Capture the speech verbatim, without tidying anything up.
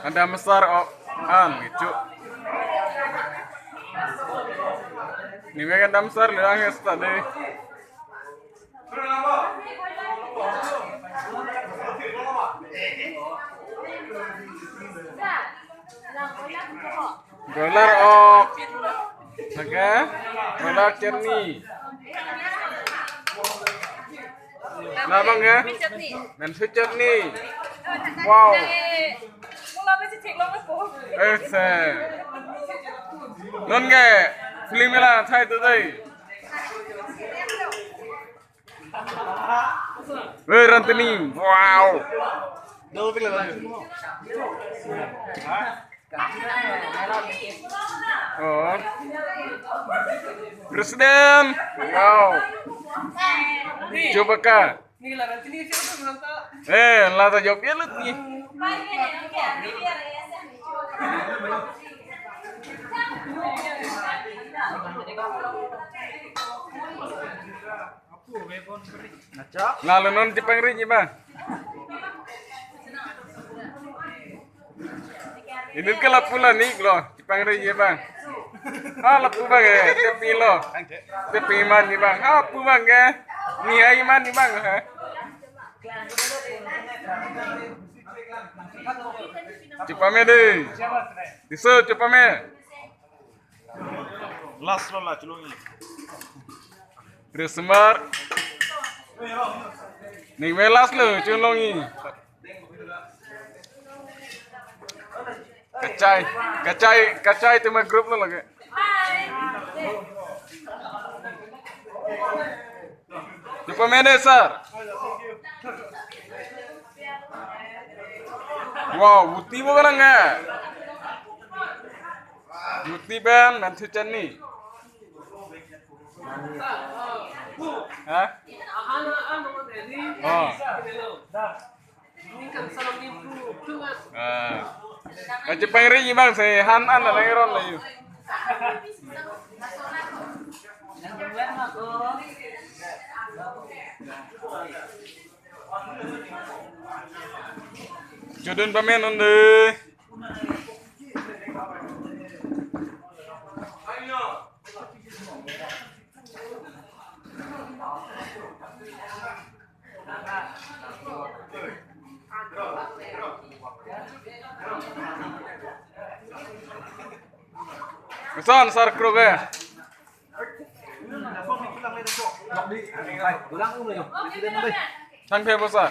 Adam asar o an ngichu. Ni me adam asar le ang esta de. Broiler ok. Oke. Broiler chutney. Labang ya? Chutney. Mansi chutney. Wow. Mula besi cek lo ko. Eh, se. Non ke film la thai tu dei. Weh, Rantini. Wow. Oh. Presiden. Wow. Chewbacca. Eh, lata jok dia lut ni. Lalu non chepangri ji bang. Ini ke lapu la nik lo, chepangri ji bang. Ah, lapu bang eh, tepi lo. Tepi man ji bang. Ah, lapu bang eh. Ni ai man ji bang, ha. Chepame dei. Diso chepame. Last lo la chulong-i. Rismar. Ning me last lo chulong-i. Kachai, kachai, kachai tema group lo lagi. Chepame dei sir. Wow, buti bo kanang eh. Buti pen mansi chutney. Ha? Oh. Ah. Chepangri ji bang se han an la nang ron la yu. Chodun pame non dei. Son sar kroge. Thang phe bosa.